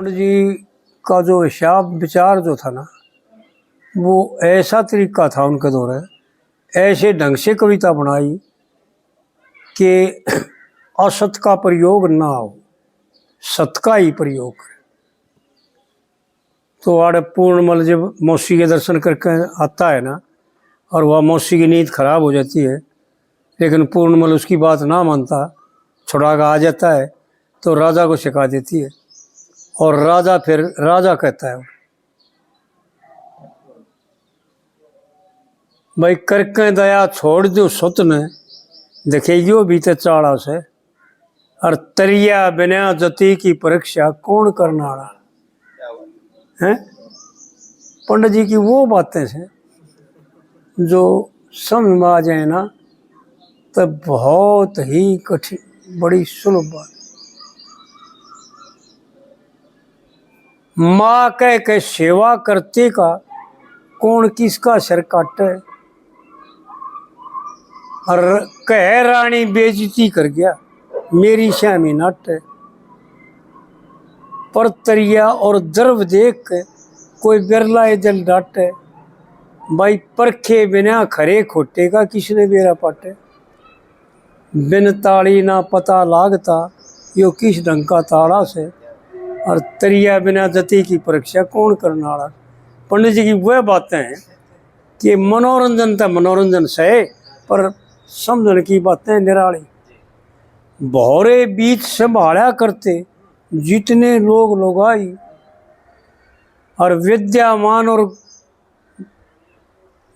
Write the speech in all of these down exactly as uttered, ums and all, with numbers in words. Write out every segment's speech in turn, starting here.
पंडित जी का जो हिसाब विचार जो था ना, वो ऐसा तरीका था उनके दौरे, ऐसे ढंग से कविता बनाई कि असत का प्रयोग ना हो, सत का ही प्रयोग करे। तो आड़े पूर्णमल जब मौसी के दर्शन करके आता है ना, और वह मौसी की नींद खराब हो जाती है, लेकिन पूर्णमल उसकी बात ना मानता, छुड़ा के आ जाता है, तो राजा को सिखा देती है। और राजा फिर राजा कहता है, भाई, करके दया छोड़ दो सुत ने, देखे यो भी ते चाला से। और तरिया बिना जती की परीक्षा कौन करने वाला है? पंडित जी की वो बातें से जो समझ में आ जाए ना, तो बहुत ही कठिन, बड़ी सुलभ बात। माँ कह के सेवा करते का कौन किसका सिर काटे? और कह रानी बेइज्जती कर गया, मेरी श्यामी नाटे। पर तरिया और द्रव देख के कोई बिरला ए दिल डाटे। भाई, परखे बिना खरे खोटे का किसने बेरा पाटे? बिन ताली ना पता लागता, यो किस ढंग का ताला से। और तरिया बिना जती की परीक्षा कौन करने वाला? पंडित जी की वह बातें हैं कि मनोरंजन तो मनोरंजन सहे, पर समझण की बातें निराली। भौरे बीच संभाला करते जितने लोग लुगाई, और विद्यावान और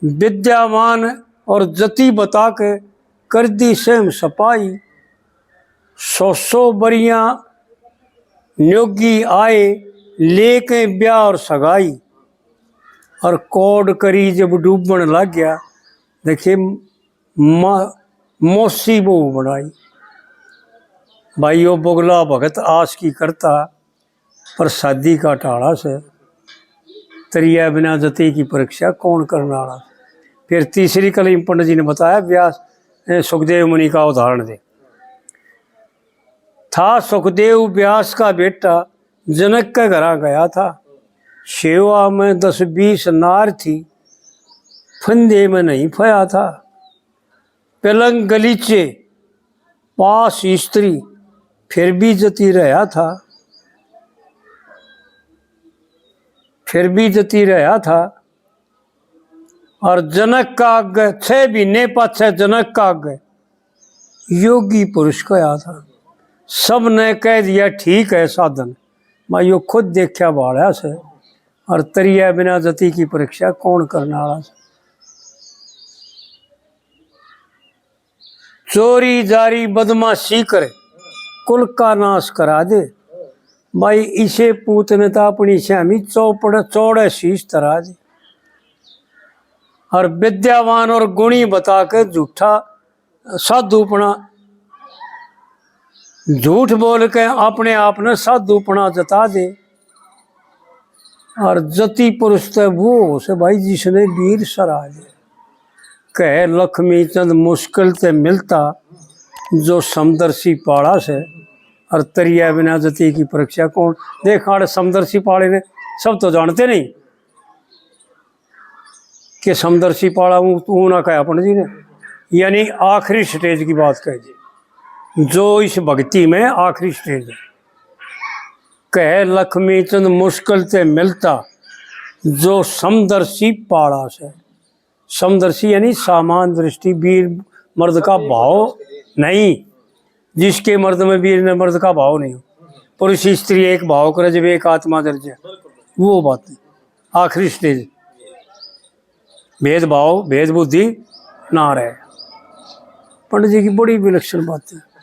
विद्यावान और जति बता के कर दी सहम सपाई। सौ सौ बरियां न्योगी आए लेके ब्याह और सगाई। और कोड करी जब डूबण लाग गया, देखे मा-, मौसी बहू बनाई। भाई यो बुगला भगत आस की करता, पर शादी का टाला से। तरिया बिना जती की परीक्षा कौन करने वाला? फिर तीसरी कली पंडित जी ने बताया, व्यास, ए, सुखदेव मुनि का उदाहरण दे। था सुखदेव व्यास का बेटा, जनक के घरा गया था। सेवा में दस बीस नार थी, फंदे में नहीं फया था। पलंग गलीचे पास स्त्री, फिर भी जती रहा था, फिर भी जती रहा था। और जनक का आगे, छह महीने पाछे जनक का आगे योगी पुरुष कहा था। सबने कह दिया, ठीक है साधन, मैं यो खुद देखा भाड़ा से। और तरिया बिना जती की परीक्षा कौन करने वाला से? चोरी जारी बदमाशी कर कुल का नाश करा दे। भाई, इसे पूत ने तो अपनी श्यामी चौपड़ चौड़े शीश तरा दे। और विद्यावान और गुणी बता के झूठा साधुपना, झूठ बोल के अपने आप ने साधुपना जता दे। और जति पुरुष ते वो हो से भाई जिसने वीर सराज। कहे लक्ष्मी चंद मुश्किल ते मिलता, जो समदर्शी पाला से। और तरिया बिना जति की परीक्षा कौन? देख, आड़े समदर्शी पाले ने सब तो जानते नहीं कि समदर्शी पाला हूँ, तू ना कहे अपन जी ने, यानी आखिरी स्टेज की बात कह दी, जो इस भक्ति में आखिरी स्टेज है। कहे लक्ष्मी चंद मुश्किल ते मिलता, जो समदर्शी पाला से। समदर्शी यानी सामान दृष्टि, वीर मर्द का भाव नहीं, जिसके मर्द में वीर ने मर्द का भाव नहीं हो। पुरुष स्त्री एक भाव करे जब एक आत्मा दर्ज है, वो बात है। आखिरी स्टेज, भेदभाव भेद बुद्धि ना रहे। पंडित जी की बड़ी विलक्षण बात है।